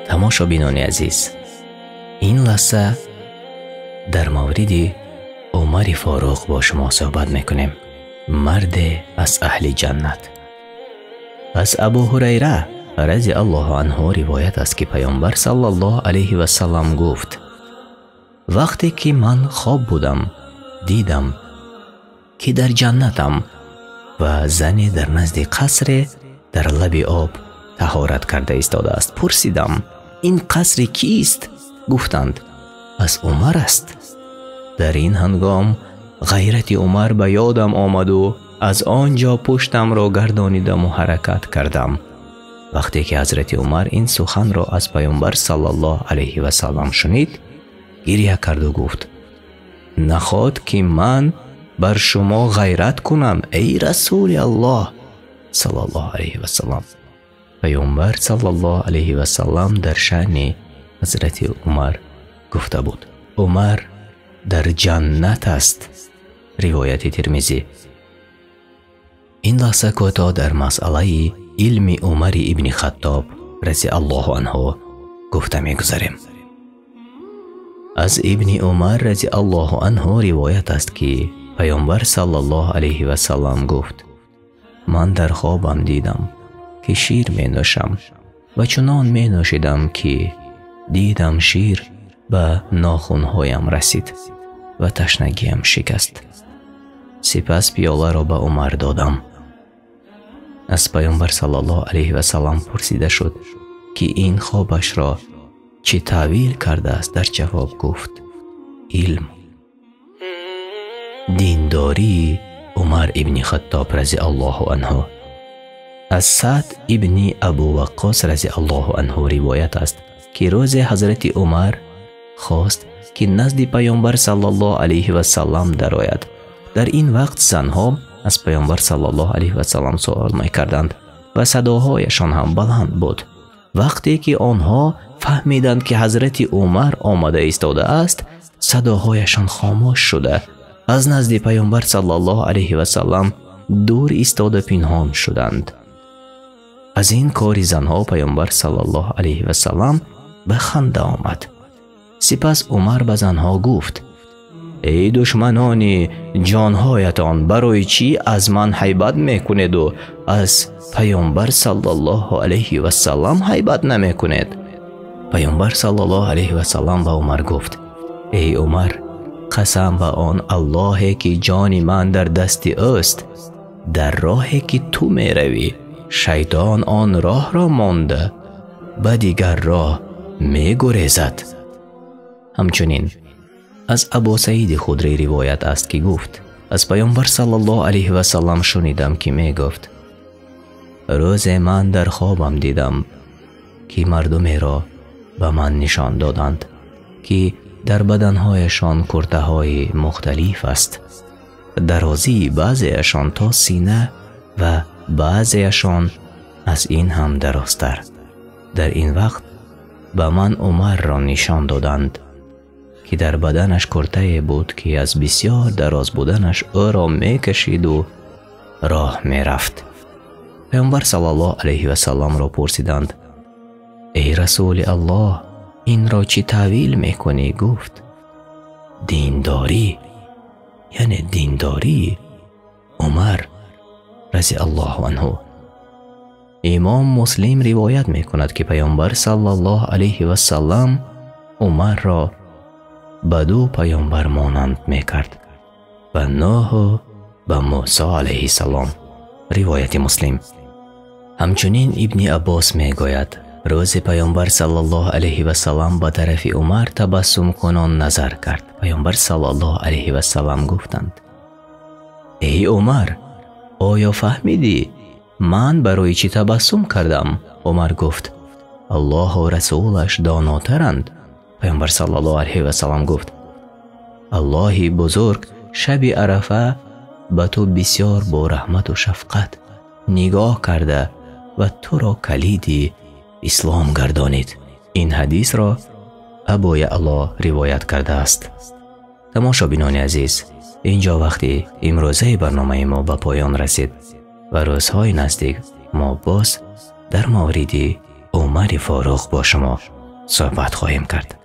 Тамошобинони азиз, ин лаҳза дар мавриди Умари Форуқ бо шумо суҳбат мекунем. Марде аз аҳли ҷаннат. Аз Абу Ҳурайра разияллоҳу анҳу ривоят аст, ки Паёмбар саллаллоҳу алайҳи васаллам гуфт: вақте ки ман хоб будам, дидам ки дар ҷаннатам ва зане дар назди қасре дар лаби об таҳорат карда истодааст. Пурсидам: ин қасри кист? Гуфтанд: аз Умар аст. Дар ин ҳангом ғайрати Умар ба ёдам омаду аз он ҷо пуштамро гардонидам ва ҳаракат кардам. Вақте ки ҳазрати Умар ин суханро аз Паёмбар саллаллоҳу алайҳи васаллам шунид, гиря карду гуфт: наход ки ман бар шумо ғайрат кунам, эй Расули Аллоҳ саллаллоҳу алайҳи васаллам. Паёмбар саллаллоҳу алайҳи васаллам дар шаъни ҳазрати Умар гуфта буд: Умар дар ҷаннат аст. Ривояти Термизӣ. Ин лаҳза кӯтоҳ дар масъалаи илми Умари ибни Хаттоб разияллоҳу анҳу гуфта мегузарем. Аз Ибни Умар разияллоҳу анҳу ривоят аст, ки Паёмбар саллаллоҳу алайҳи васаллам гуфт: ман дар хобам дидам ки шир менӯшам ва чунон менӯшидам ки дидам шир ба нохунҳоям расид ва ташнагиам шикаст. Сипас пиёларо ба Умар додам. Аз Паёмбар саллаллоҳу алайҳи васаллам пурсида шуд, ки ин хобашро чӣ таъвил кардааст. Дар ҷавоб гуфт: илм. Диндории Умар ибни Хаттоб разияллоҳу анҳу. Аз Саъд ибни Абу Ваққос разияллоҳу анҳу ривоят аст, ки рӯзе ҳазрати Умар хост ки назди Паёмбар саллаллоҳу алайҳи васаллам дарояд. Дар ин вақт занҳо аз Паёмбар саллаллоҳу алайҳи васаллам суол мекарданд ва садоҳояшон ҳам баланд буд. Вақте ки онҳо фаҳмиданд, ки ҳазрати Умар омада истодааст, садоҳояшон хомӯш шуда аз назди Паёмбар саллаллоҳу алайҳи васаллам дур истода пинҳон шуданд. Аз ин кори занҳо Паёмбар саллаллоҳу алайҳи васаллам ба ханда омад. Сипас Умар ба занҳо гуфт: эй душманони ҷонҳоятон, барои чӣ аз ман ҳайбат мекунеду аз Паёмбар саллаллоҳу алайҳи васаллам ҳайбат намекунед? Паёмбар саллаллоҳу алайҳи васаллам ба Умар гуфт: эй Умар, қасам ба он Аллоҳе ки ҷони ман дар дасти ӯст, дар роҳе ки ту меравӣ, шайтон он роҳро монда ба дигар роҳ мегурезад. Ҳамчунин аз Абу Саиди Худрӣ ривоят аст, ки гуфт: аз Паёмбар саллаллоҳу алайҳи васаллам шунидам, ки мегуфт: рӯзе ман дар хобам дидам, ки мардумеро ба ман нишон доданд, ки дар баданҳояшон куртаҳои мухталиф аст. Дарозии баъзеашон то сина ва баъзеашон аз ин ҳам дарозтар. Дар ин вақт ба ман Умарро нишон доданд, ки дар баданаш куртае буд, ки аз бисёр дароз буданаш ӯро мекашиду роҳ мерафт. Паёмбар саллаллоҳу алайҳи васалламро пурсиданд: эй Расули Аллоҳ, инро чӣ таъвил мекунӣ? Гуфт: диндорӣ, яъне диндории Умар разияллоҳу анҳу. Имом Муслим ривоят мекунад, ки Паёмбар саллаллоҳу алайҳи васаллам Умарро ба ду паёмбар монанд мекард: ба Нӯҳу ба Мусо алайҳиссалом. Ривояти Муслим. Ҳамчунин Ибни Аббос мегӯяд: рӯзе Паёмбар саллаллоҳу алайҳи васаллам ба тарафи Умар табассумкунон назар кард. Паёмбар саллаллоҳу алайҳи васаллам гуфтанд: эй Умар, оё фаҳмидӣ ман барои чӣ табассум кардам? Умар гуфт: Аллоҳу расулаш донотаранд. Паёмбар саллаллоҳу алайҳи васаллам гуфт: Аллоҳи бузург шаби Арафа ба ту бисёр бо раҳмату шафқат нигоҳ карда ва туро калиди ислом гардонид. Ин ҳадисро Абу Яъло ривоят кардааст. Тамошобинони азиз, инҷо вақти имрӯзаи барномаи мо ба поён расид ва рӯзҳои наздик мо боз дар мавриди Умари Форуқ бо шумо суҳбат хоҳем кард.